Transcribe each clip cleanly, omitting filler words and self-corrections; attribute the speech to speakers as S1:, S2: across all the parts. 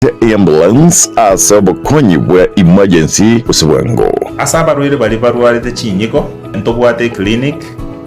S1: Ambulance ase obokonyi bwa emergency gose bwango.
S2: Ase abarwaire baria barwarete chinyigo, ntobwate eclinic,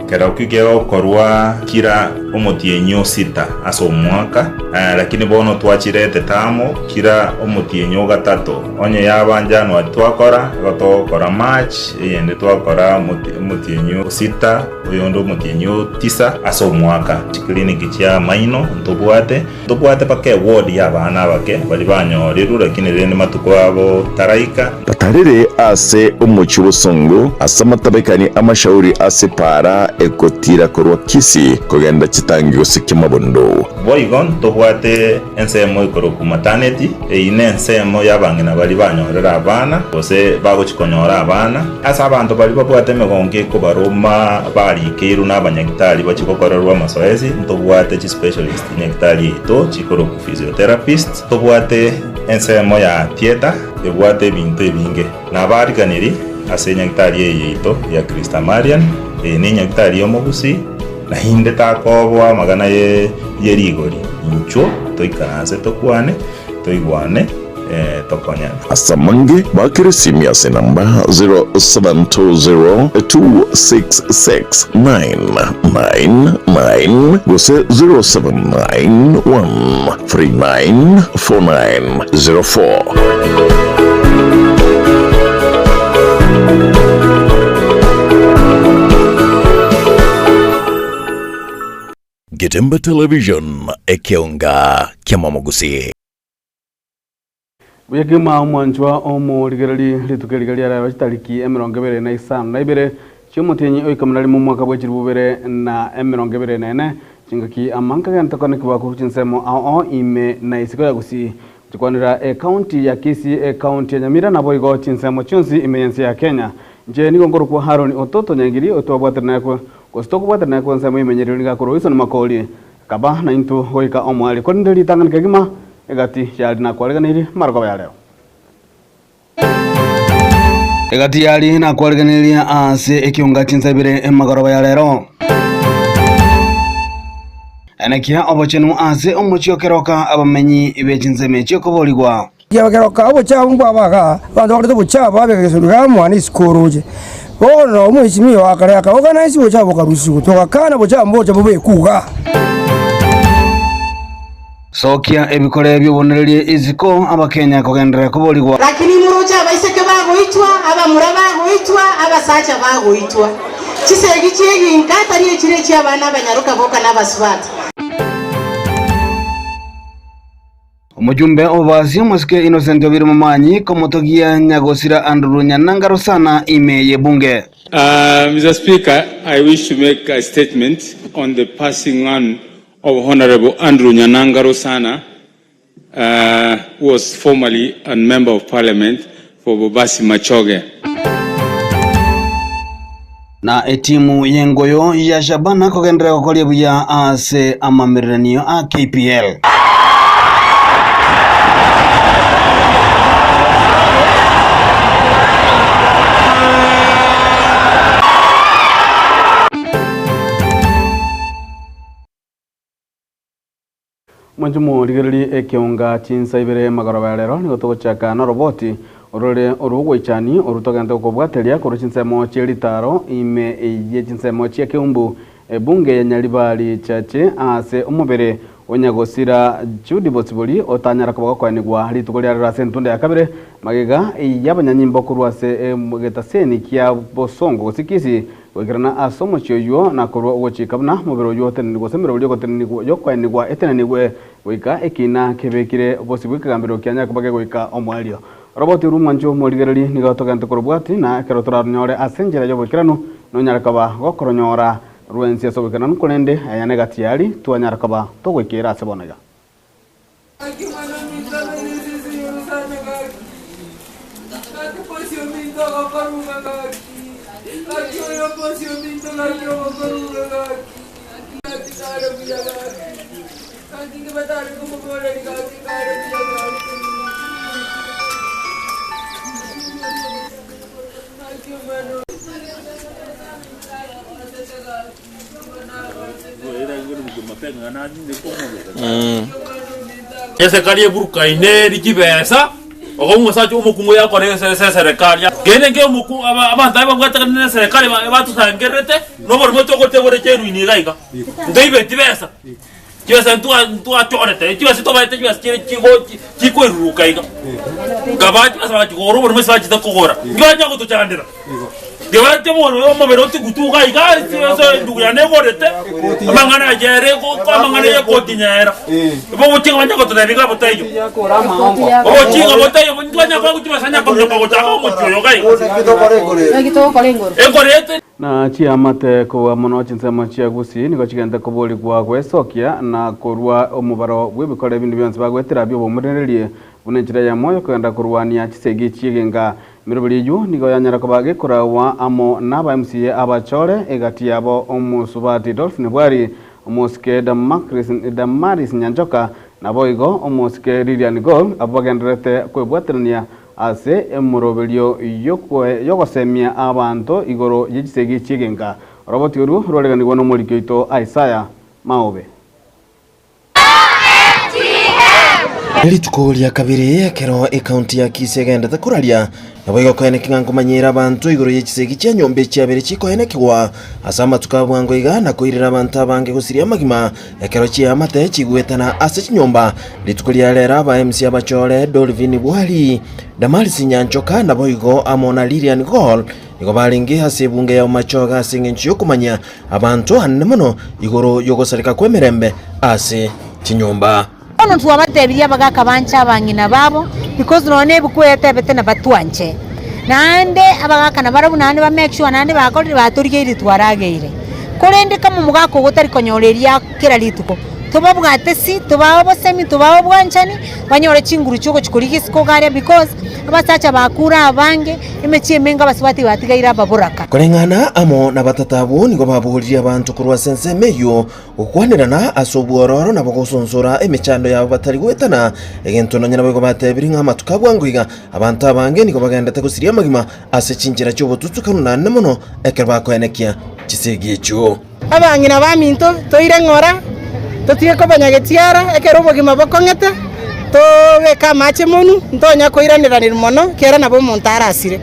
S2: kerokio kegokorwa kira omotienyi o sita ase omwaka, lakini bono twachirete amo kira omotienyi o gatato. Onye yaba January twakora, igo togokora March, eyende twakora omotienyi o sita, oyonde omotienyi o tisa ase omwaka. Chiclinic chia amaino ntobwate. Ntobwate mpaka eward y'abana abake baria banyorirwe, lakini rende matuko abo taraika.
S1: Batarire ase omochie obosongo, ase amatabekani amashauri ase epaara egotiira korwa Kisii kogenda Chitangi gose Kiamabondo.
S2: Boigo ntobwate ensemo ekorokwa maternity, eyio nensemo y'abang'ina baria banyorire abana, gose bagochia konyora abana. Ase abanto baria babwate emegongo ekobaroma barikeirwe n'abanyagitari bachie gokorerwa amasoesi, ntobwate chispecialist Nyagitari yaito chikorokwa physiotherapist. Tobwate ensemo ya theatre ebwate ebinto ebinge. Nabariganiri ase nyagitari eye yaito ya Christa Marian. Eye nenyagitari y'omogusii naende takoboa amagana ye rigori. Inchuo toikaranse tokwane toigwane tokonyane.
S1: Ase amange bakere esimi ase enamba 0720266999 gose 0791394904. Getembe Television, ekeonga ki'amamogusii.
S3: Buya kegima omwanchwa omorigereria rituko eriga ria rero chitariki 25 chi'omotienyi o ikomi na rimo omwaka bwe chilifu bibere na 24, chingaki amanka gento konekigwa korwa chinsemo ao ao ime na isiko ya Gusii gochikwanera ecounty ya Kisii, ecounty ya Nyamira naboigo chinsemo chionsi ime y'ense ya Kenya. Inche nigo nkorokwa Haron Ototo Nyangiri otwabwateranekwe gose tokobwateranekwe ensemo y'emenyerero nigo akorwa Wilson Makori Akaba naintwe goika omoerio, korende ritang'ani kegima egati y'aria nakwareganeirie amarogoba ya rero. Egati y'aria nakwareganeirie ase ekionga chinsa ibere emagoroba ya rero. Enekia obochenu ase omochie o keroka abamenyi be chinsemo echio koborigwa.
S4: Ekiagera obochaabu mbwabo igaa, abanto bakorete obochaabu babeka egesuri gamwana isiko oroche. Bono omwesimio akare akaboka na inse obochaabu bokarusigwa, togakana obochaabu mbocha bobekwe igaa.
S3: Sokia ebikore bi'obonereria isiko, Abakenya kogenderera koborigwa.
S5: Lakini moroche abaiseke bagoitwa, abamura bagoitwa, abasacha bagoitwa. Chisegi chi'eginka tari echire echi'abana abanyaroka boka na abasubati.
S3: Omojumbe obobasi omosike Innocent Obiri Momanyi komotogia nyagosira Andrew Nyananga Rosana ime y'ebunge.
S6: Mister Speaker, I wish to make a statement on the passing on of Honourable Andrew Nyananga Rosana who was formerly a Member of Parliament for Bobasi Machoge.
S3: Na etimu y'engoyo ya Shabana kogenderera gokoria buya ase amamereranio a KPL. Mwanche morigererie ekeonga chinsa ibere magoroba ya rero, nigo togochaka noroboti orore orw'ogoichani oru togente gokobwateria korwa chinsemo chie ritaro ime ye chinsemo chia Keumbu, ebunge ya Nyaribari Chache ase omobere o nyagosira Judy Bosibori otanyara koba gokoenigwa rituko ria rero ase entunda ya kabere magega y'abanyanyimbo korwa ase egetaseni kia Bosongo gose Kisii Goikerana ase omochie oyio na korua ogochika buna omobere oyio otenenigwe gose emeroberi y'ogotenenigwa y'okoenigwa etenenigwe goika ekiina kebekire bosio bw'ekegambero kianyare koba kegoika omoerio. Oroboti orwo mwanche omorigererie nigo togente korobwati, na ekero toraronyore ase enchera y'oboikeranu nonyare koba gokoronyora rwensi ase oboikeranu, korende aya negati yari twanyara koba togoikeera ase bono iga.
S7: Esekari eburukaine eri chibesa, okoba omosacha omokungu oyakora ase eserekari. Kende nke omoku abanto aba babwatekanire na eserekari batosangererete, na oborimo togotegora echeruini iga iga. Ntoibeti besa, chibesa ntwa ntwachorete, chibesa tobaete chibesa chire chigo chikoiruruka iga. Nkabaa chibesa bagachigora oborimo ase bachete kogora, nkibacha gotochandera. Kebache bono omobere otigutuka iga ase endugu yane egorete, amang'ana aye ere amang'ana y'ekoti nyera. Obogochia banya gototebia iga botaiyo. Obochia botaiyo ntwanya koa chibesa nya kominyoka gochaka omochie oyo iga iga. Ekorete.
S3: Na chiamate kobua mono chinsemo chia Gusii nigo chigente koborigwa gwesokia na korua omobaro bw'ebikore binde bionsi bagwetera bi'obomorererie buna enchera eyemo y'okogenda korwania chisegi chi'egenga. Emeroberi eyio nigo yanyara koba gekoragwa amo n'aba MCA abachore, egati yabo omosubati Dolphine Bwari, omosike Damaris Nyanchoka, naboigo omosike Lilian Gol, abwo bagendererete kwebwaterania ase emoroberio y'ogosemia abanto igoro ye chisegi chi'egenka. Oroboti orwo rwareganigwe nomoriki oito Isaiah Maobe.
S8: Rituko ria kabere ekero ekaunti ya Kisii egendete koraria, naboigo koeneki ng'a nkomanyera abanto igoro ye chisegi chia nyomba echiabere chikoenekigwa ase amatuko a bwango iga na koirera abanto abange gosiria amagima ekero chiamate chigwetana ase chinyomba. Rituko ria rero aba MC abachore Dolvin Bwari, Damaris Nyanchoka naboigo amo na Lilian Gol Nigo barenge ase ebunge ya Omachoge ase engencho y'okomanya abanto anene mono igoro y'ogosareka kw'emerembe ase chinyomba.
S9: Bono twabatebirie abagaka banche abang'ina babo, because nonya na ebuku eye etebete nabatwanche. Naende abagaka nabarabwo naende ba make sure naende bakorire batorigeire twarageire. Korende kama omogaka ogo tari konyora eria kera rituko, tobabwate si, tobae obosemi, tobae obwanchani, banyore chinguru chia ogochia korigia isiko iga aria because abasacha bakure abange. Emechie emenge abasubati batigaire ababoraka.
S8: Koreng'ana amo nabatata abwo nigo baboririe abanto korwa ase ensemo eyio gokwanerana ase obwororo nabo gosonsora emechando yabo batari goetana egento nonya naboigo batebirie ng'a amatuko a bwango iga abanto abange nigo bagendete gosiria amagima ase chinchera chi'obotutukanu naende mono ekero bakoenekia chisegi echio.
S5: Abang'ina baminto, toire ng'ora, totige koba nyagetiara ekero obogima bokong'ete, tobeke amache monwe, ntonya koiraneranera mono, ekiagera nabo omonto arasire.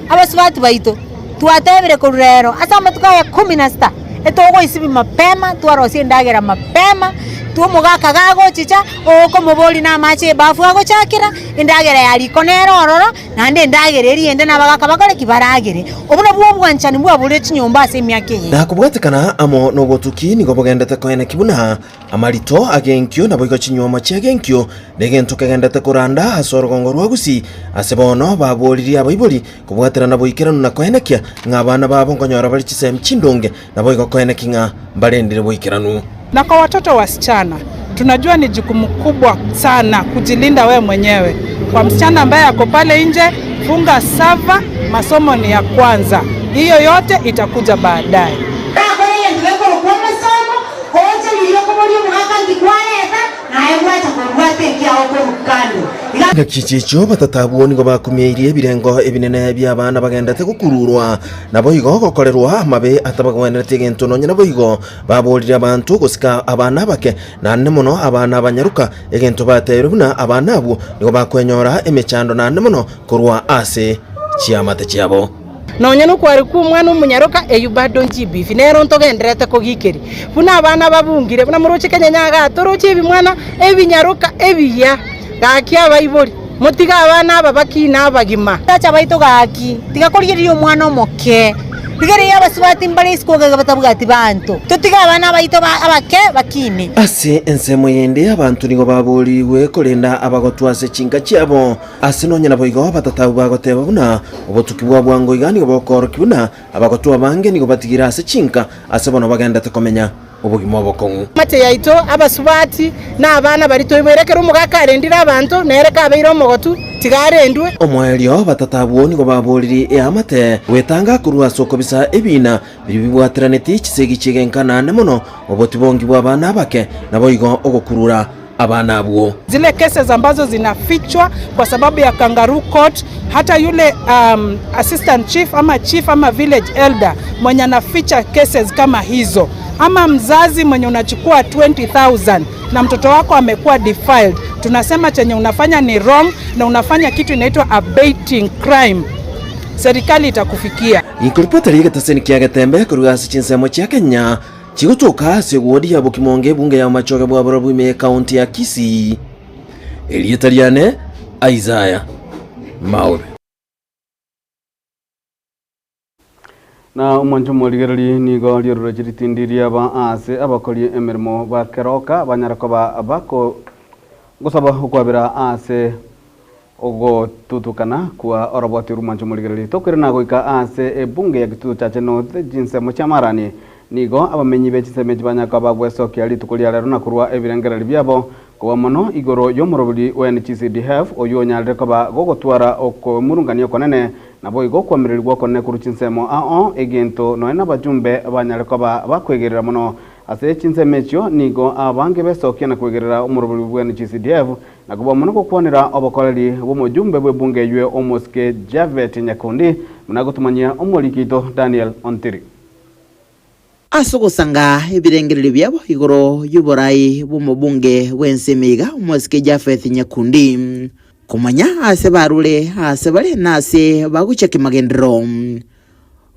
S9: Abasubati baito, twatebire korwa rero ase amatuko aya kumi na sita, etogoisibia mapema, twarosia endagera mapema, omogaka gagochicha, okomoboria namache ebafu agochakera, endagera ya riko nere ororo. Naende endagera eria ende nabagaaka bakore ki? Baragere. Obwo nabwo obwanchani bwabore chinyomba ase emiaka eye.
S8: Na kobwatekana amo nobotuki nigo bogendete koeneki buna amarito agenkio naboigo chinyuomo chiagenkio negento kegendete koranda ase orogongo rwa Gusii ase bono baboririe abaibori kobwaterana boikeranu na koenekia ng'a abana babo nkonyora bare chisemi chindonge naboigo koeneki ng'a mbarendire boikeranu.
S10: Na kwa watoto wasichana, tunajua ni jukumu kubwa sana kujilinda wewe mwenyewe. Kwa msichana ambaye ako pale nje, funga sava, masomo ni ya kwanza, hiyo yote itakuja baadaye.
S5: Nakore egento gekorokwa omosomo, oonchoreire okoboria omogaka nki kwareta, naye gwacha kobwata ekiao korwa kando. Iga.
S8: Engaki chi'echio batata abwo nigo bakumieirie ebirengo ebinene bi'abana bagendete gokururwa, naboigo gokorerwa amabe atabagwenereti egento nonya naboigo Baborire abanto gosika abana abake, naende mono abana abanyaroka, egento batebirie buna abana abwo nigo bakwenyora emechando naende mono korwa ase chiamate chiabo.
S5: Nonya nokware kw'omwana omonyaroka, eyio bado GBV nero ntogendererete kogikeria. Buna abana babungire, buna moroche kenyenya igaa, toroche ebimwana ebinyaroka ebiya. Gaki abaibori, motige abana aba bakine abagima.
S9: Abasacha baito gaki, tiga korigereria omwana omoke, rigereria abasubati mbare isiko iga batabwati banto, totige abana baito abake bakine.
S8: Ase ensemo yende abanto nigo baboorigwe korenda abagotwa ase chinka chiabo, ase nonya naboigo batata abwo bagoteba buna obotuki bwa bwango iga nigo bokoorokia buna abagotwa abange nigo batigire ase chinka ase bono bagendete komenya. obogima obokong'u.
S5: Amache yaito, abasubati, na abana baria toiboire, ekero omogaka arendire abanto, nere kabeire omogotu, tiga arendwe.
S8: Omoerio batata abwo nigo baboririe eamate gwetanga korwa ase okobisa ebiina biria bibwateranetie chisegi chi'egenka naende mono obotibongi bw'abana abake, naboigo ogokurura. abana abwo.
S10: Zile cases ambazo zinafichwa kwa sababu ya kangaroo court, hata yule um, assistant chief ama chief ama village elder mwenye anaficha cases kama hizo, ama mzazi mwenye unachukua 20000 na mtoto wako amekuwa defiled, tunasema chenye unafanya ni wrong na unafanya kitu inaitwa abating crime, serikali itakufikia.
S8: Inkoripota ri'egetaseni kia Getembe korwa ase chinsemo chia Kenya chigotoka ase ewodi ya Bokimonge ebunge ya Machoge bwa Borobwo ime y'Ekaunti ya Kisii. Erieta riane Isaiah Maobe.
S3: Na omwancho omorigereria nigo riororechi ritindi riaba aase abakori emeremo ba keroka banyare koba bako gosaba okwabera aase ogotutukana kwa oroboti orwo omwancho omorigereria. Tokoirana goika aase ebunge ya Kitutu Chache North chinsemo chia Marani nigo abamenyi be chisemo echi banyare koba bagwesokia rituko ria rero na korwa ebirengererio biabo koba mono igoro y'omorobori wa NGCDF oywo onyarire koba gogotwara okomurungania okonene nabo igo okwamererigwa okonene korwa chinsemo ao egento nonya na abajumbe banyare koba bakwegerera mono ase chinsemo echio nigo abange besokia na kwegerera omorobori bwa NGCDF na koba mono gokwanera obokoreri bwa omojumbe bwa ebunge eywe omosike Japhet Nyakundi buna agotumanyia omorikito Daniel Ontiri.
S11: Ase ogosanga ebirengererio biabo igoro y'oborai bw'omobunge bw'ense emiga, omosike Japheth Nyakundi, komanya aase barure, aase bare, na aase bagochia kemagenderero.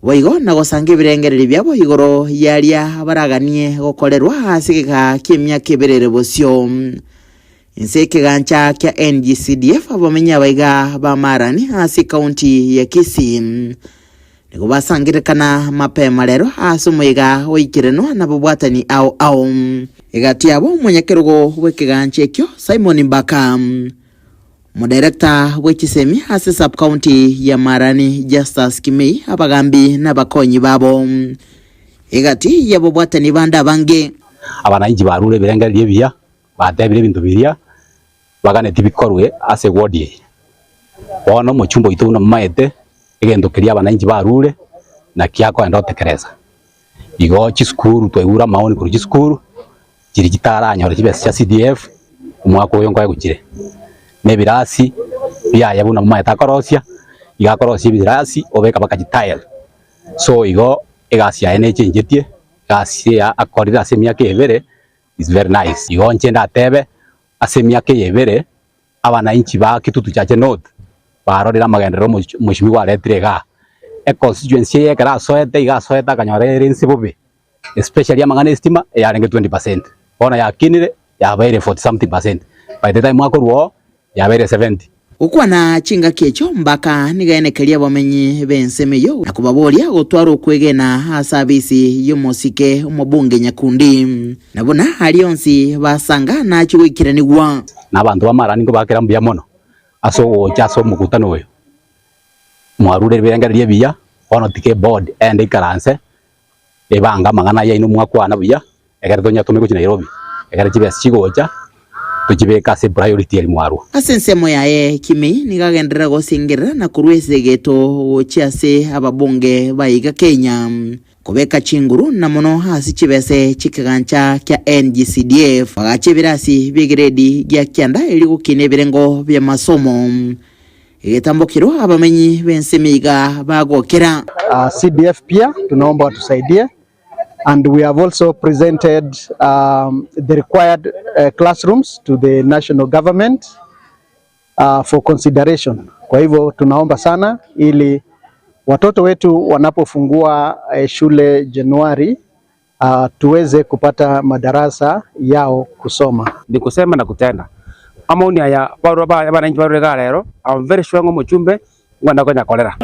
S11: Boigo na gosanga ebirengererio biabo igoro y'aria baraganie gokorerwa ase egeka ki'emiaka ebere ere bosio. Inse ekegancha kia NGCDF abamenyi abaiga ba Marani ase ekaunti ya Kisii nigo basangererekana mapema rero ase omoyega oikerenwa nababwatani ao ao. Egati yabo omonyakerogo bw'ekegancha ekio Simon Mbaka, Omodirector bwe chisemi ase sub-county ya Marani Justus Kimei, abagambi na abakonyi babo. Egati y'ababwatani bande abange.
S12: Abananchi barure ebirengererio ebiya, batebire ebinto biria baganetie bikorwe ase eward eye. Bono omochumba oito buna momaete, egento keria abananchi barure naki akoenda gotekereza. Igo chisukuru twaigure amaoni korwa chisukuru, chiria chitaranyora chibesa chia CDF, omwaka oyo nkoegwa chire. Na ebirasi biaye buna momaete akorosia, iga akorosia ebirasi obeka mpaka chitile. So igo egasi yaye nechenchetie, egasi eye akorire ase emiaka ebere is very nice. Igo inche ndatebe ase emiaka eye ebere, abananchi ba Kitutu Chache North barorire amagenderero omweshimiwa aretire igaa. Econstituency eye ekero asoete iga asoete akanyora ere inse bobe, especially amang'ana estima eyarenge 20 percent, bono yakinire yabeire 40 something percent, by the time akorwa oo yabeire 70.
S11: Gokwana chingaki echio mbaka nigaenekerie abamenyi b'ensemo eyio na kobaboria gotwara okwegena ase abisi y'omosike omobunge Nyakundi, na buna aria onsi basanga nachie goikeranigwa.
S12: Na abanto b'amarani nkobakera mbuya mono ase ogocha ase omokutano oyo, mwarure ebirengererio ebiya, bono tiga eboard ende ikaranse, ebange amang'ana aya aino mwakwana buya, ekero tonyatome gochia Nairobi, ekero chibesa chigocha, tochibeke ase epriority eri mwarwa.
S11: Ase ensemo yaye Kimei nigo agenderera gosingerera na korua esegeto gochia ase ababunge ba iga Kenya kobeka chinguru na mono ase chibese chi'ekegancha kia NGCDF bagacha ebirasi bi'egredi gia kianda erio gokina ebirengo bi'amasomo egetambokero abamenyi b'ensemo iga bagokera.
S13: CDF pia tunaomba watusaidie and we have also presented the required classrooms to the national government for consideration. Kwa hivyo tunaomba sana ili watoto wetu wanapofungua shule Januari tuweze kupata madarasa yao kusoma.
S14: Ni kusema na kutenda amaoni aya barua ba bananchi barurega rero I'm very sure ngo muchumbe ngwenda konya kolera.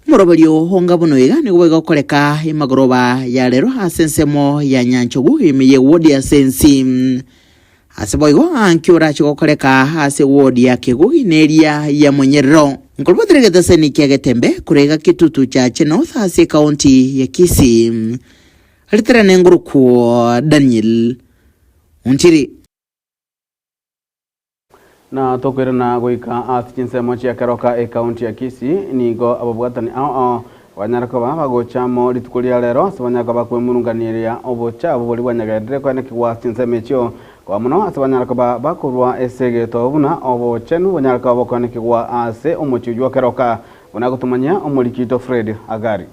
S11: Omoroberio onga bono iga nigo boigokoreka emagoroba ya rero ase ensemo ya Nyanchogu ime ye ward ya Sensi ase boigo anki orache gokoreka ase ward ya Kegugi na eria ya Monyerero nkorobotire geteseni kia Getembe korega Kitutu Chache North ase ekaunti ya Kisii riterane ngorokwo Daniel Ontiri.
S3: Na tokoirana goika ase chinsemo chia Keroka ekaunti ya Kisii nigo ababwatani ao ao banyara koba bagochamo rituko ria rero ase banyara koba kwemurunganiria obochabu bori bwanyagerire kwenekigwa ase chinsemo echio. Koa mono ase banyare koba bakorua ase egeto buna obochenu bonyare koba bokoanekigwa ase omochie oyio o keroka, buna agotomanyia omoriki oito Fred Agari.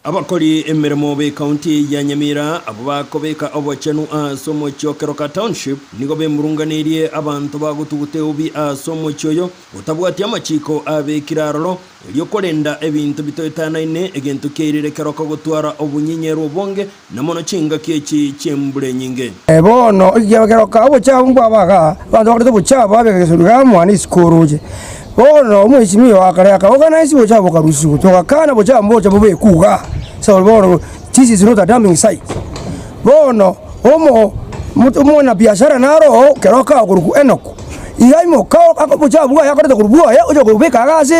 S15: Abakori emeremo b'ecounty ya Nyamira abwo bakobeka obochenu ase omochie o Keroka Township nigo bemurunganeirie abanto bagotuguta eubi ase omochie oyo otabwati amachiko abekire aroro erio korenda ebinto bitoetanaine egento kiairire Keroka gotwara obunyinyeru obonge na mono chingaki echi chi'embura enyinge.
S4: Bono ekiagera obochafu mbwabo igaa, abanto bakorete obochafu babeka egesuri igaa mwane isiko oroche. Bono omwesimio akareka organize obochafu bokarusiwa, togakana obochafu mbocha bobekwe igaa. So bono this is not a dumping site. Bono omo omwanabiashara naro oo ekero akakorokwa Enock, iga aimoka obochafu bwaye akorete korwa bwoye ocha kobeka igaa ase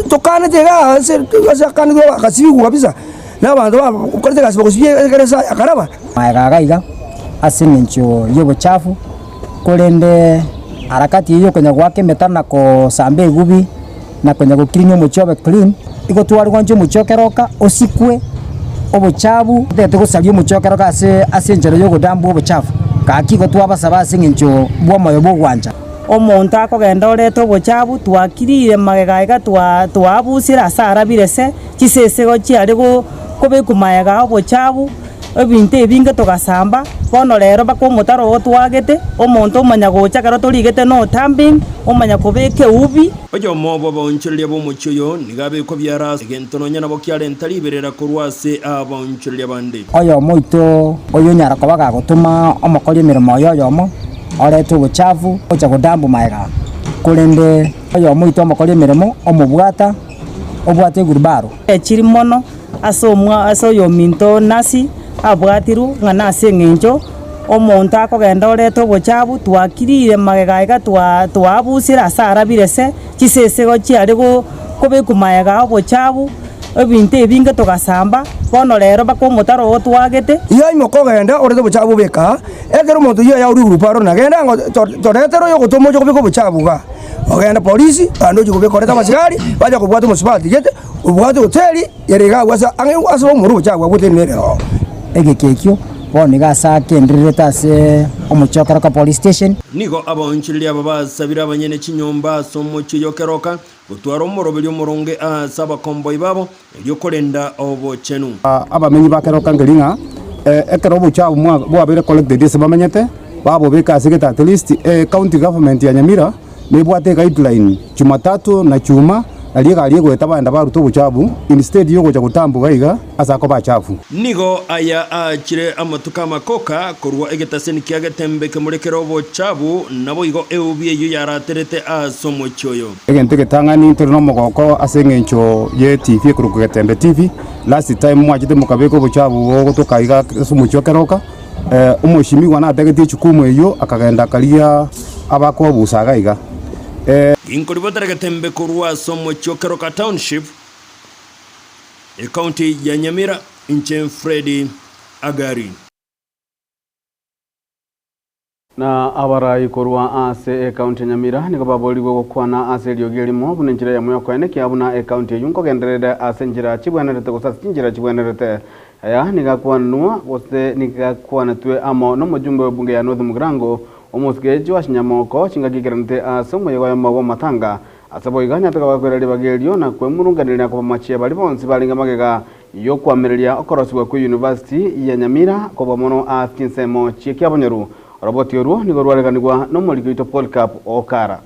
S4: tokanete igaa ase ase akanetwe agasibigwa kabisa. Na abanto bakorete egasi bagosibia egeresa akaraba.
S16: Magega iga iga ase engencho y'obochafu, korende harakati eyio yokonya goaka emetaro na kosamba egubi, na konya goclean omochie obe clean, igo tware gwancha omochie okeroka osikwe obochafu, totagete gosaria omochie okeroka ase ase enchera ya ogodambua obochafu, gaki igo twabasaba ase eng'encho bwa omoyo bwa ogwancha.
S17: Omonto akogenda orete obochafu, twakirire magega iga twa twaabusire ase arabire se, chisesego chiare go kobekwa magega obochafu, ebinto ebinge togasamba, bono rero mpaka omotaro ogo twagete, omonto omanya gocha ekero torigete no dumping, omanya kobeka eubi.
S15: Oyomo bw'abaonchoreria b'omochie oyo nigo abekwa biara ase egento nonya nabo kiarenta riberera korwa ase abaonchoreria bande.
S16: Oyomo oito oyonyara koba gagotoma omokori emeremo oye oyomo, orete obochafu gocha godambu magega, korende oyomo oito omokori emeremo omobwata, obwate egurubaro.
S17: Echiri mono ase omwa ase oyominto Nasi abwatirwe ng'a nase eng'encho omonto akogenda orete obochafu, twakirire magega iga twa twaabusire ase arabire se, chisesego chiare go kobekwa magega obochafu, ebinto ebinge togasamba, bono rero mpaka omotaro ogo twagete.
S4: Iga imoka ogende orete obochafu obeke aa, ekero omonto oyio ayaurwe iguru aro nagende ang'o toretere oyogotoma oche kobeka obochafu igaa. Ogende polisi, naende ochie kobeka orete abasigari, bache kobwata omosubati gete, obwate hoteli ere iga agwo ase ang'e ase omorwe obochafu abwo otenenere ororo.
S16: Egeka ekio bono nigo ase akendererete ase omochie o Keroka Police Station.
S15: Nigo abaonchoreria aba basabire abanyene chinyomba ase omochie oyo Keroka gotwara omoroberio omoronge ase abakomboi babo, erio korenda obochenu.
S18: Abamenyi ba Keroka nkeri ng'a ekero obochafu bwabeire collected ase bamenyete, babobeka ase gete at least ecounty government ya Nyamira nebwate eguideline Jumatatu na Juma nario egari egoeta bagenda baruta obochafu instead yogocha gotamboga iga ase akoba achafu.
S15: Nigo aya aachire amatuko amakoka korwa egetaseni kia getembe kemorekere obochafu, naboigo eubi eyio yaraterete ase omochie oyo.
S18: Egento egetang'ani ntore nomogoko ase eng'encho ye TV ekorokwa Getembe TV, last time mwachete mokabeka obochafu bogotoka iga ase omochie o Keroka, omoshimiwa nategetie echukumu eyio akagenda akarigia abakoabusa iga iga.
S15: Inkoribotera Getembe korwa ase omochie o Keroka Township, Ecounty ya Nyamira, inche Fred Agari.
S3: Na abarai korwa ase ekaunti ya Nyamira nigo baborigwe gokwana ase eriogi erimo buna enchera eyemo y'okoenekia buna ekaunti eyio nkogenderere ase enchera chibwenerete gose ase chinchera chibwenerete. Aya nigo akwanwa gose nigo akwanetwe amo nomojumbe w'ebunge ya North Mugirango, omosike Joash Nyamoko chingaki ekeranete ase omoyega oyomo bw'amatanga. Ase boigo Nyatega bagakwera ribaga erio na kwemurunganeria na kobamachia baria bonsi barenge magega y'okoamereria okorosigwa kwe University ya Nyamira kobua mono ase chinsemo chie kiabonyoru. Oroboti orwo nigo rwareganigwa nomoriki oito Polycarp Okara.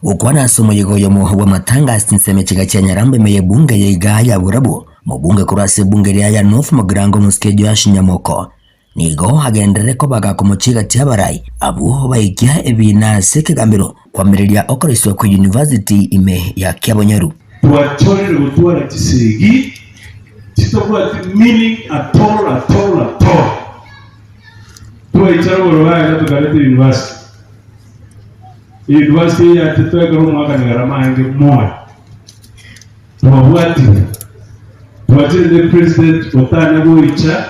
S19: Gokwana ase omoyega oyomo bw'amatanga ase chinsemo echiga chia Nyarambe ime y'ebunge ya igaa ya Borabu, mobunge korwa ase ebunge eria ya North Mugirango Omosike Joash Nyamoko Nigo agenderere koba gakomochia egati y'abarai abwo baikia ebiina ase ekegambero kwamireria okoroiswa kwe university ime ya Kiabonyoru.
S20: Twachorire gotwara chisegi chitabwati meaning at all at all at all. Twaicha rogoro gaiga tokareta university. University eye ate twekora omwaka nigarama aenge moyo. Twabwatire, twachire ne president otanya goicha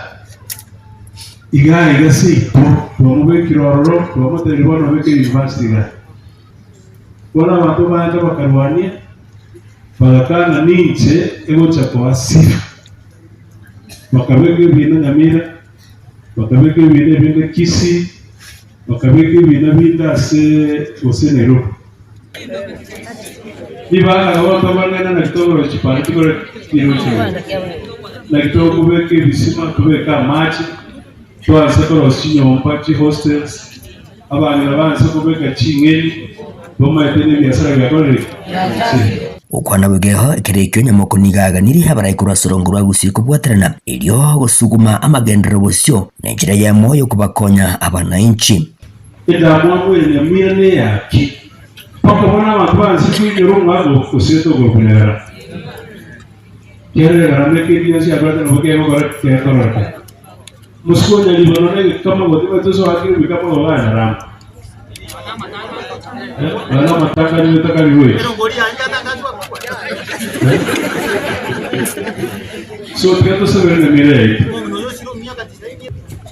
S20: igaa iga seito, twamobekire ororo, twamotebirie bono obeke university igaa. Bono abanto bande bakarwania, bagakana ninche egocha koa sifa. Bakabeka ebina Nyamira. Bakabeka ebiina ebinde Kisii, bakabeka ebiina binde ase gose Nairobi. Ribaga gotobanena naki tokorosia chipara chikore chirochio, naki tokobeka ebisima, tobeke amache, twanse korosia chinyomba, chihostels, abang'ina banse kobeka ching'eni, tomaete na ebiasara biakorire ki? Biachire.
S19: Gokwana bw'egeho ekero ekio nyamoko nigo aganirie abarai korwa ase orongo rwa Gusii kobwaterana erio gosuguma amagenderero bosio na enchera eyemo y'okobakonya abanainchi.
S20: Endamwamu eye nyamira neyaki, mpaka bono abanto bansi koinyora omwaka gose togokunegara. Kera egarama eke bionsi akorete nabo kegokora kekororeka. Mosike o Nyaribono na egekama gotiga tosoakire goika amagoro a Nyaramba. Eh, nonya amatanga nigo takari goetia. Eh? So tiga tosabere nyamira yaito.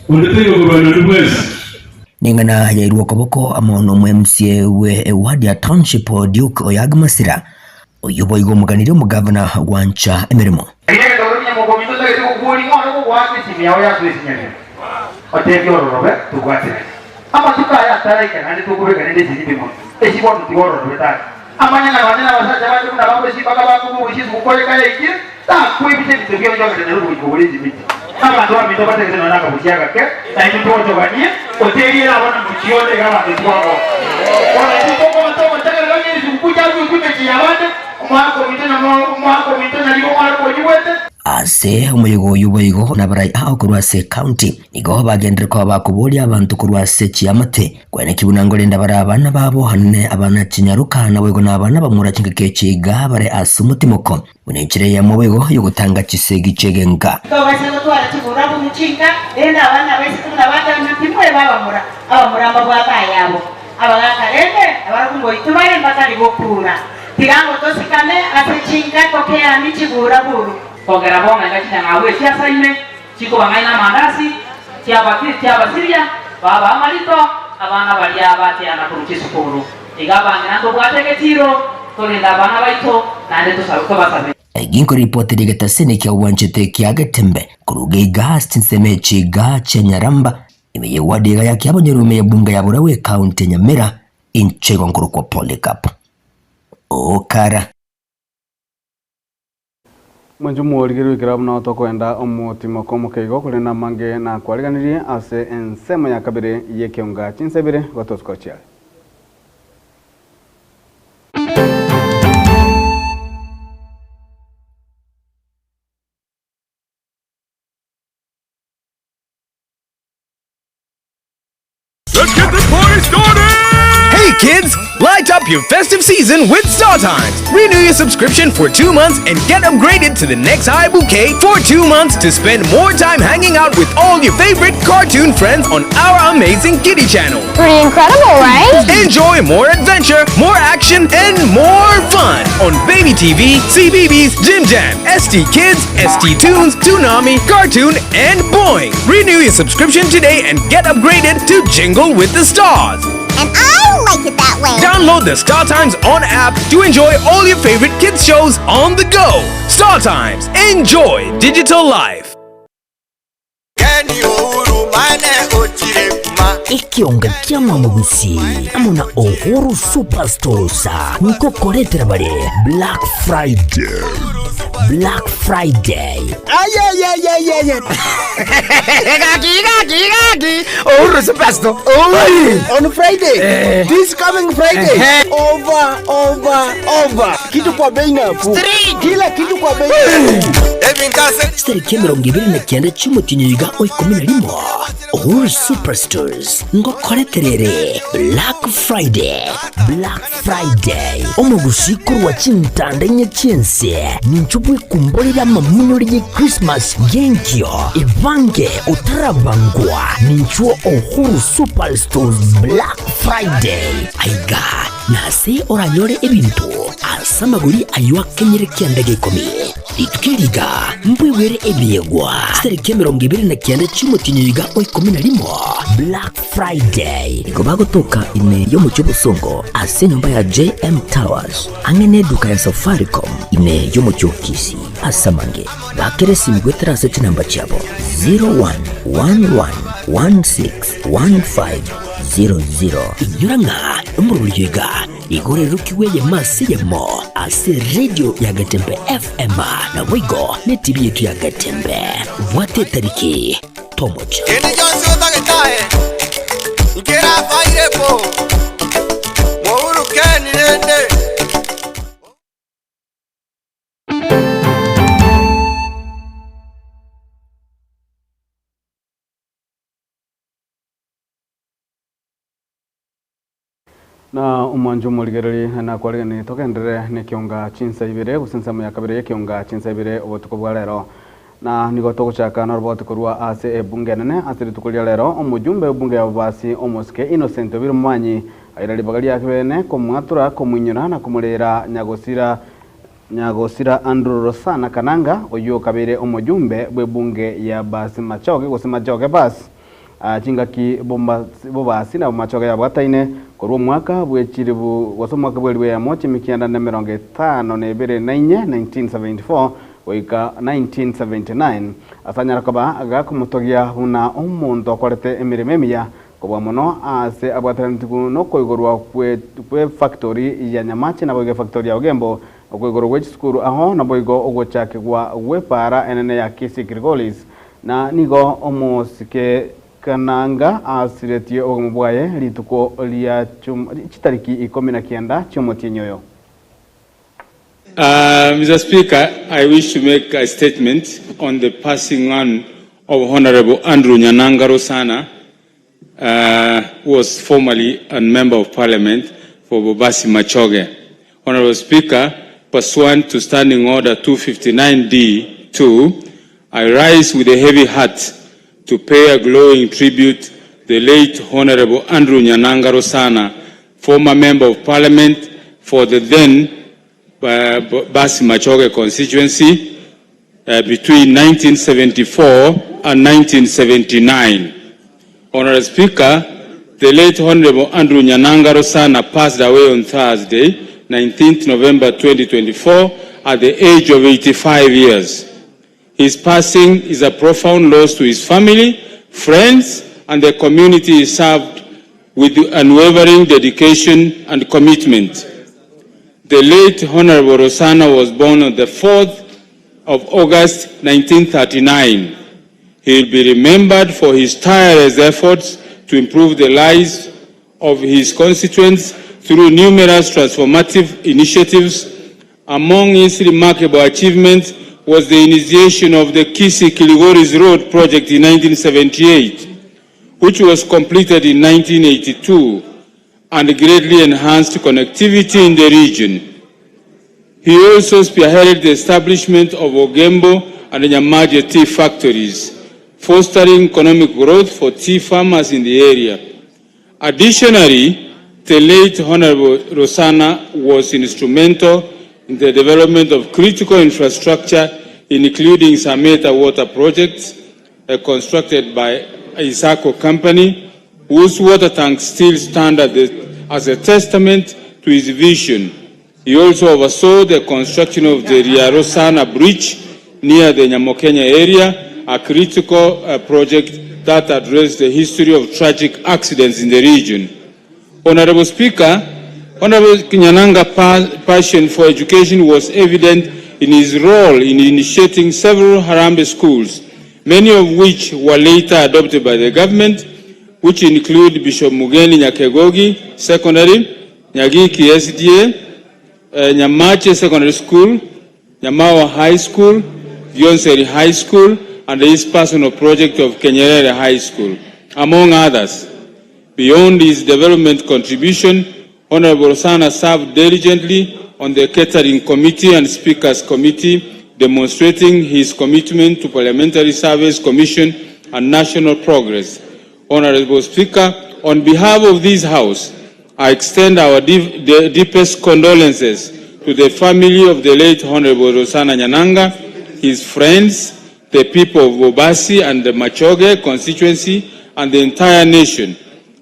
S20: Onde taiyo korwania onde bwensi.
S19: Neng'ana yairwe okoboko amo nomo-MCA bwe eward ya Township Duke Oyag Masira, oyio boigo omoganirie omogavana gwancha emeremo.
S21: Rigia egento keria nyamokominto otagete gokuoria ng'a one ogogoaka esimi yao yasoa esinyanio, otebie ororobe tobwaterane. Amatuko aya ataraika naende tokobeka rende esiribi mono, esi bono tiga ororobe tata. Amanye ng'a nonye nabasacha bande buna bagosia mpaka bakobua obosie esuguku eye kayaikire, takwebisa ebinto bionsi ogende naro obochiko bore esimiti. Abanto baminto batagete nonya nakabosie agake, na intwe twochoganie, oteriere abana mochie onde iga abanto tibakora. Bono intwe tokoba togotegerera onye esuguku yaruetwe emechie y'abande, Omwaka ominto nyamoro, omwaka ominto nyaribo omwana konyigwete.
S19: Ase omoyega oyio boigo nabarai ao korwa ase ekaunti nigo bagenderire koba bakoboria abanto korwa ase chiamate kweneki buna nkorenda bare abana babo hanene abana chinyaroka naboigo na abana bamura chingaki echi iga bare ase omotimoko buna enchera eyemo boigo yogotanga chisegi chi'egenka.
S22: Tobaisa gotwara chigurwa buna chinka, rende abana abaiseke buna batari ng'a timweba abamura, abamura mbabwate ayabo. Abagaaka rende nabarabwo ngoitwa bare mbatari gokuura. Tiga ngo tosikane ase chinka tokeanie chigura-guru.
S23: Kongera bono enga chinyang'au echi ase ime, chikobang'aina amandasi, chi'Abasiria, baba amarito, abana baria batiana korwa chisukuru. Iga abang'ina ntobwate egetiiro, torende abana baito, naende tobasabe.
S19: Ginko ripoti ri'egetasini kia obwanchete kia Getembe koruga iga ase chinsemo echi iga chia Nyaramba, ime y'ewadi iga ya Kiabonyoru ime y'ebunge ya Burahwa ekaunti ya Nyamira, inche igo nkorokwa Polycarp Okara.
S3: Mwanche omorigereria ekero buna tokoenda omotimoko omokeigo korende amange nakwariganirie ase ensemo ya kabere y'ekeonga chinsa ibere gotosiko chiare.
S24: Let's get the party started! Hey kids, light up your festive season with StarTimes. Renew your subscription for 2 months and get upgraded to the next high bouquet for 2 months to spend more time hanging out with all your favorite cartoon friends on our amazing kiddie channel.
S25: Pretty incredible, right?
S24: Enjoy more adventure, more action, and more fun on Baby TV, CBeebies, Jim Jam, ST Kids, ST Tunes, Toonami, Cartoon, and Boing. Renew your subscription today and get upgraded to Jingle with the Stars.
S25: And I like it that way.
S24: Download the Star Times On app to enjoy all your favorite kids shows on the go. Star Times, enjoy digital life.
S19: Ekionga kia Mwamogusi amo na Uhuru Superstores nkokoretera bare Black Friday. Black Friday.
S26: Ayayayayaya. Gaki, gaki, gaki. Uhuru Superstore. Oi. On Friday. Eh. This coming Friday. Eh. Over, over, over. Kitu kwa bei nafuu. Kila kitu kwa bei nafuu.
S19: Chitariki emerongo ebere na kianda chi'omotienyi oiga o ikomi na rimo, Uhuru Superstores ngokoreterere Black Friday. Black Friday. Omogusii korwa chintanda inye chi'ense, ninchwo bwekumborere amamunyori ye Christmas y'enkio, ebange otarabangwa, ninchwo Uhuru Superstores Black Friday. Aiga. Nase oranyore ebinto ase amagori ayio akenyire kianda gia ikomi. Rituko eri iga mbwegwere ebiegwa chitariki 29 chi'omotienyi oyo iga o 11, Black Friday. Nigo bagotoka ime y'omochie obosongo ase enyomba ya JM Towers ang'e n'eduka ya Safaricom ime y'omochie o Kisii. Ase amange bakere esimi goetera ase chinamba chiabo 0111161500. Inyora ng'a omoroberio iga igo orerokigwe eyemo ase eyemo ase radio ya Getembe FM naboigo ne TV yetu ya Getembe. Bwata etariki tomocha.
S1: Kende gionsi otagete aye, nkerabaire bo, mourukeni rende.
S3: Na omwancho omorigereri nakwaregani togenderere nekionga chinsa ibere gose ensemo ya kabere yekionga chinsa ibere obotuko bwa rero. Na nigo togochaka noroboti korwa ase ebunge enene ase rituko ria rero omojumbe ebunge ya Bobasi omosike Innocent Obiro Momanyi aira ribaga riake bene komwatora komoinyora na komorera nyagosira Nyagosira Andrew Rosana Kananga oyio okabeire omojumbe bw'ebunge ya Basi Machoge gose Machoge Basi chingaki Bobasi na Machoge yabwataine korwa omwaka bwe chilifu gose omwaka bwe elifu eyemo chimikianda na 52 na inye, 1974, goika 1979 ase anyare koba gakomotogia buna omonto okorete emeremo emiya Kobua mono aase abwatanetigwe nokoigorwa kw'efactori ya Nyamache naboigo efactori ya Ogembo, okoigorwa gwe chisukuru aho naboigo ogochakigwa gw'epaara enene ya Kisii Kilgoris. Na nigo omosike Kananga asiretie obogima bwaye rituko ria chitariki 19 chi'omotienyi oyo.
S2: Mister Speaker, I wish to make a statement on the passing on of Honorable Andrew Nyananga Rosana, who was formerly a Member of Parliament for Bobasi Machoge. Honorable Speaker, pursuant to Standing Order 259D 2, I rise with a heavy heart to pay a glowing tribute to the late Honorable Andrew Nyananga Rosana, former Member of Parliament for the then Basi Machoge constituency between 1974 and 1979. Honorable Speaker, the late Honorable Andrew Nyananga Rosana passed away on Thursday, 19th November 2024, at the age of 85 years. His passing is a profound loss to his family, friends, and the community he served with unwavering dedication and commitment. The late Honorable Rosana was born on the 4th of August 1939. He will be remembered for his tireless efforts to improve the lives of his constituents through numerous transformative initiatives. Among his remarkable achievements was the initiation of the Kisii Kilgoris Road project in 1978, which was completed in 1982 and greatly enhanced connectivity in the region. He also spearheaded the establishment of Ogembo and Nyamaje tea factories, fostering economic growth for tea farmers in the area. Additionally, the late Honorable Rosana was instrumental in the development of critical infrastructure, including Sameta water projects constructed by Isako Company, whose water tanks still stand as a testament to his vision. He also oversaw the construction of the Riarosana Bridge near the Nyamokenya area, a critical project that addressed the history of tragic accidents in the region. Honorable Speaker, Honorable Nyananga's passion for education was evident in his role in initiating several Harambee schools, many of which were later adopted by the government, which include Bishop Mugeni Nyakegogi Secondary, Nyagiki SDA, Nyamache Secondary School, Nyamawa High School, Gionseri High School, and his personal project of Kenyerere High School, among others. Beyond his development contribution, Honorable Rosana served diligently on the Catering Committee and Speakers Committee, demonstrating his commitment to Parliamentary Service Commission and national progress. Honorable Speaker, on behalf of this House, I extend our deep, the deepest condolences to the family of the late Honorable Rosanna Nyananga, his friends, the people of Bobasi and the Machoge constituency, and the entire nation.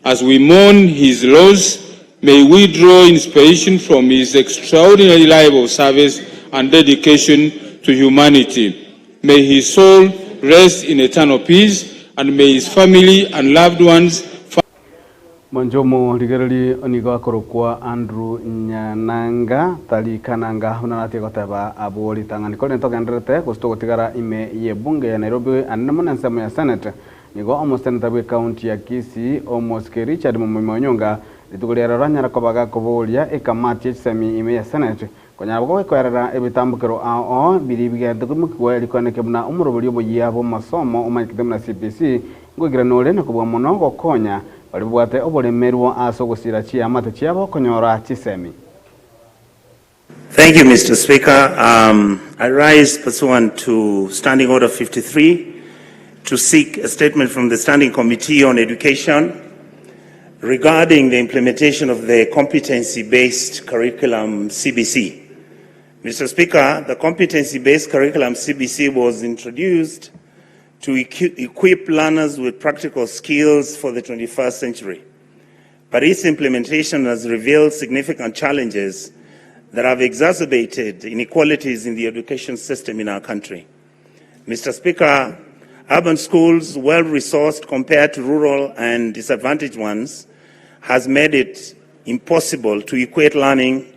S2: As we mourn his loss, may we draw inspiration from his extraordinary life of service and dedication to humanity. May his soul rest in eternal peace, and may his family and loved ones
S3: Mwanche omorigereria nigo akorokwa Andrew Nyananga, tari Kananga buna natie goteba abwo ritang'ani. Korende togendererete gose togotigara ime y'ebunge ya Nairobi anene mono ensemo ya Senate. Nigo omoseneta bw'ecounty ya Kisii omosike Richard Momoima Onyonga rituko ria rero anyara koba gakoboria ekamati ye chisemi ime ya Senate konyara gokoerera ebitambokero ao ao biria bigente koimokigwa rikoeneke buna omoroberi oboyia bw'amasomo omanyekete buna CBC ngoikeranu ore na kobua mono gokonya baria babwate oboremerwa ase ogosira chiamate chiabo konyora chisemi.
S5: Thank you, Mr. Speaker. Um, I rise pursuant to Standing Order 53 to seek a statement from the Standing Committee on Education regarding the implementation of the competency-based curriculum CBC. Mr. Speaker, the competency-based curriculum CBC was introduced to equip learners with practical skills for the 21st century. But its implementation has revealed significant challenges that have exacerbated inequalities in the education system in our country. Mr. Speaker, urban schools, well resourced compared to rural and disadvantaged ones, has made it impossible to equate learning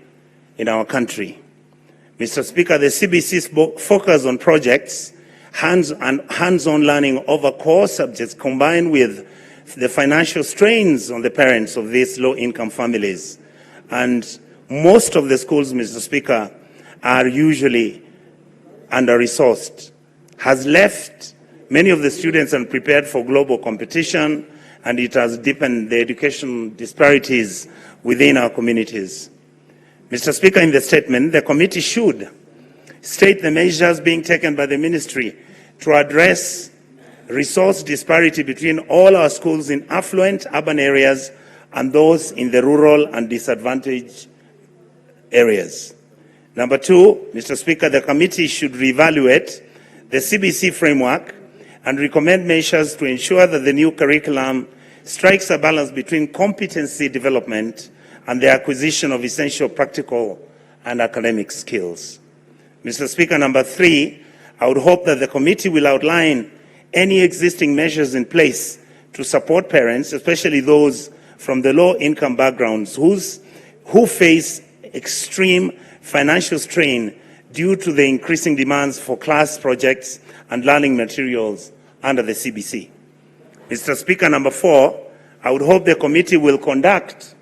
S5: in our country. Mr. Speaker, the CBC's focus on projects, hands and hands-on learning over core subjects combined with the financial strains on the parents of these low-income families. And most of the schools, Mr. Speaker, are usually under-resourced, has left many of the students unprepared for global competition, and it has deepened the education disparities within our communities. Mr. Speaker, in the statement, the committee should state the measures being taken by the ministry to address resource disparity between all our schools in affluent urban areas and those in the rural and disadvantaged areas. Number two, Mr. Speaker, the committee should reevaluate the CBC framework and recommend measures to ensure that the new curriculum strikes a balance between competency development and the acquisition of essential practical and academic skills. Mr. Speaker, number three, I would hope that the committee will outline any existing measures in place to support parents, especially those from the low income backgrounds whose, who face extreme financial strain due to the increasing demands for class projects and learning materials under the CBC. Mr. Speaker, number four, I would hope the committee will conduct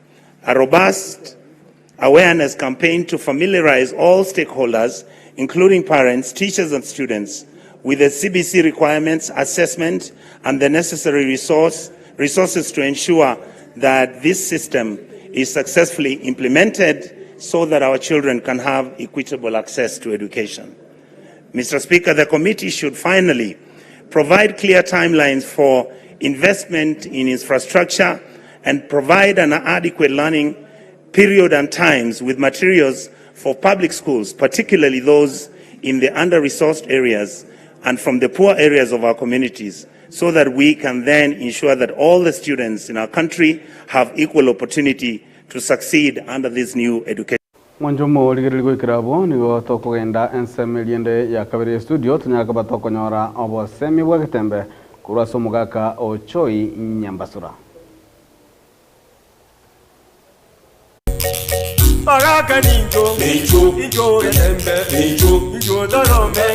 S5: a robust awareness campaign to familiarize all stakeholders, including parents, teachers, and students, with the CBC requirements, assessment, and the necessary resource, resources to ensure that this system is successfully implemented so that our children can have equitable access to education. Mr. Speaker, the committee should finally provide clear timelines for investment in infrastructure and provide an adequate learning period and times with materials for public schools, particularly those in the under-resourced areas and from the poor areas of our communities, so that we can then ensure that all the students in our country have equal opportunity to succeed under this new education.
S3: Mwanche omorigereria goikera abwo, nigo tokogenda ensemo eria ende ya kabere ye studio tonyare koba tokonyora obosemi bwa getembe korwa ase omogaka o Choi Nyambasura.
S1: Bagaka nincho, incho getembe, incho torome,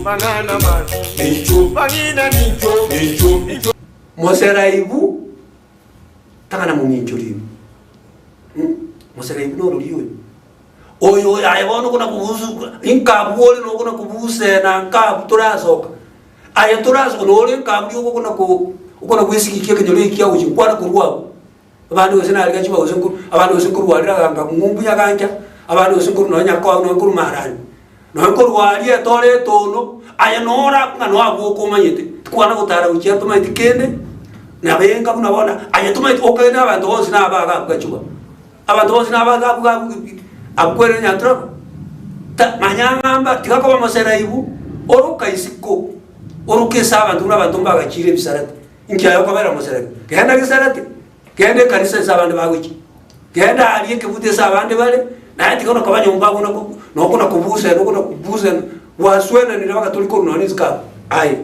S1: mang'ana masu, bang'ina nincho, incho.
S6: Moseraibu tang'ana mong'inchori ibu. Moseraibu norori oyo. Oyo oyo aye bono okona kobusu inkabu ore nokona kobusena nkabu torasoka. Aye torasoka nore nkabu rioka okona ko okona gwesigikia ekenyoro eki kiagochia nkwana korwa abwo. Abande gose nariga chiba gose nko abande gose nkorwarera ganga ng'umbu nyagancha, abande gose nkorwa nonya nyakoa nonya nkorwa marani. Nonya nkorwa aria etore etono, aye nora ng'a noa abwo okomanyete, tikwana gotara gochia tomaeti kende, nabenga buna bono, aye tomaeti okagete abanto bonsi naba iga abwo gachigwa. Abanto bonsi nabaga abwo abwo abwo kwerire nyanturako. Ta manya ng'amba tiga koba moseraibu, oroka isiko, oroke ase abanto buna abanto mbagachire ebisarate. Inki aye okobera moseraibu? Genda gesarate, genda ekanisa ase abande bagochia, genda aria ekebuto ase abande bare, naye tiga ona koba nyomba abwo nako nokona kobusa ere okona kobusa ere, gwaswenanire mpaka tori korwa nonye isiko abwo. Aye,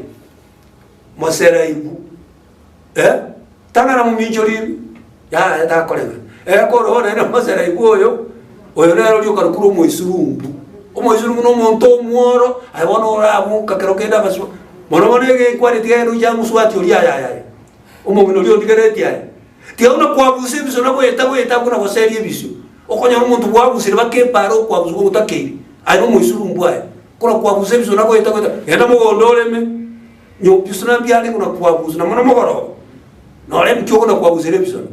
S6: moseraibu eh, tang'ana mominchori ime, yaya takoreng'ana. Ekoro nere moseraibu oyo, oyo nere oria okarokire omoisurumbu. Omoisurumbu na omonto omworo, aye bono oraboka kero kende abaswa, mono mono egekwane tiga gende gochia moswati oria aye aye aye, omong'ina oria ondigereretie aye. Tiga buna kwabusa ebisio na goeta goeta buna goseria ebisio, okonyora omonto bwabusire baka epaara okwabusa gotakeire, aye na omoisurumbu aye. Korwa kwabusa ebisio na goeta goeta, genda mogondo oreme, Nyobisona mbiare buna kwabusa, na mono mogoroba, nore emchie okona kwabusera ebisona.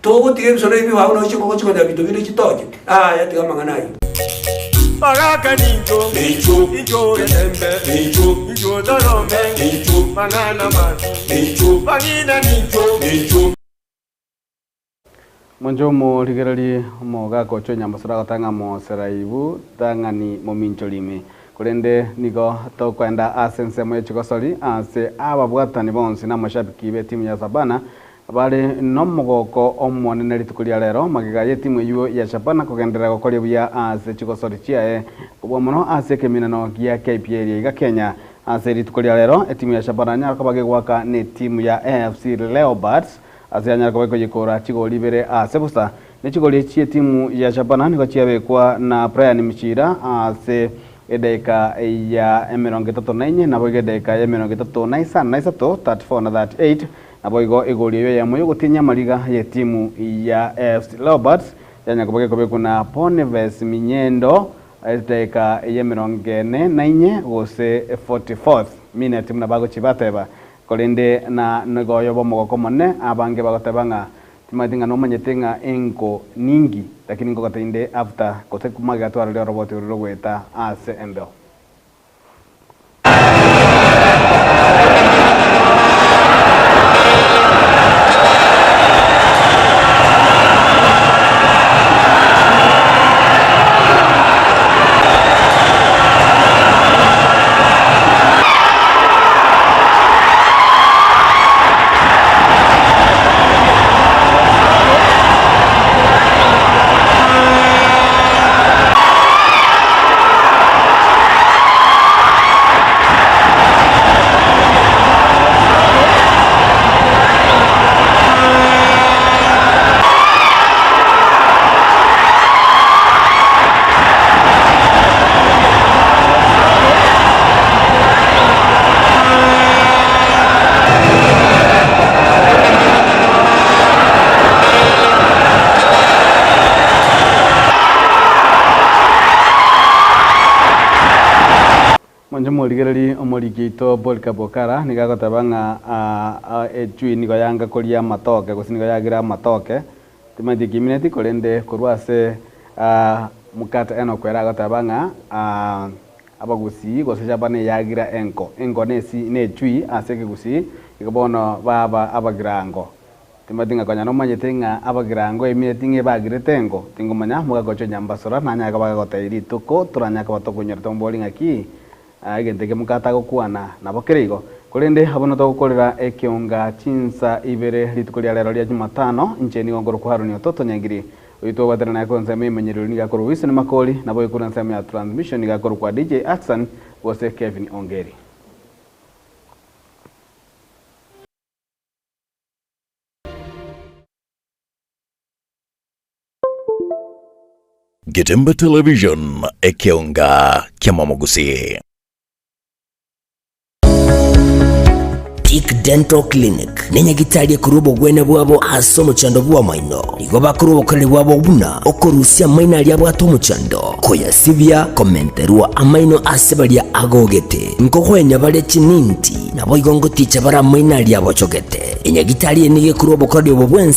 S6: Togotiga ebisona ebi bibe abwo chingoko chikonya binto binde chitoche, yaya tiga amang'ana ayio.
S1: Baraka nincho, incho getembe, incho torome, mang'ana mabi, bang'ina nincho.
S3: Monche omorigererie omogaka ocho nyambosera agotang'a moseraibu tang'ani mominchori ime. Korende nigo tokoenda ase ensemo ye chigosori ase ababwatani bonsi na amashabiki b'etimu ya Shabana bare nomogoko omonene rituko ria rero magega y'etimu eyio ya Shabana kogenderera gokoria buya ase chigosori chiaye kobua mono ase ekeminano gia KPL iga Kenya. Ase rituko ria rero etimu ya Shabana nyara koba gegoaka netimu ya AFC Leopards Ase anyare koba ekoyekora chigori ibere aase bosa, ne chigori chi'etimu ya Shabana nigo chiabekwa na Brian Michira ase edaika ya 34 naboigo edaika ya 35 na isato, 34 na 38, naboigo egori eyio eyemo y'ogotinyia amariga y'etimu ya AFC Leopards yanya koba gekobekwa na Boniface Minyendo edaika ya 44 gose 44th minute buna bagochia bateba. Korende na nigo oyo bw'omogoko omonene, abange bagoteba ng'a timanyeti ng'a nomanyete ng'a enko ningi, lakini nkogota inde after gose magega twarorire oroboti oru rogoeta ase embeo. Monche morigererie omoriki oito Polycarp Okara nigo agoteba ng'a echui nigo yanga koria amatoke gose nigo yagira amatoke, timanyeti ekimineti korende korwa ase mokate Enock ere agoteba ng'a Abagusii gose chapa neyagira enko, enko nesi nechui ase ekegusii, igo bono baba abagirango. Timanyeti ng'a konya nomanyete ng'a abagirango emineti ng'a ebagirete enko, tingomanya mogakochwa nyambasora nanyare koba gagotebia rituko toranyare koba tokonyora tombori ng'aki egento eke mokatagokwana nabo kere igo. Korende abwo notogokorera ekeonga chinsa ibere rituko ria rero ria Jumatano, inche nigo nkorokwa Haroni Ototo Nyangiri. Oyio twabwatana naye korwa ensemo y'emenyerero nigo akorwa Wilson Makori, naboigo korwa ensemo ya transmission nigo akorokwa DJ Atsan gose Kevin Ongeri.
S7: Getembe Television, ekeonga ki'amamogusii.
S19: Peak Dental Clinic nenyagitari ekorwa obogwenia bwabo ase omochando bw'amaino. Nigo bakorwa obokoreri bwabo buna okorusia amaino aria abwate omochando, koyasibia, komenterwa amaino ase baria agogete, nkogwenia bare chininti, naboigo ngoticha bare amaino aria abochogete. Enyagitari eye nigo ekorwa obokoreri obo bwensi.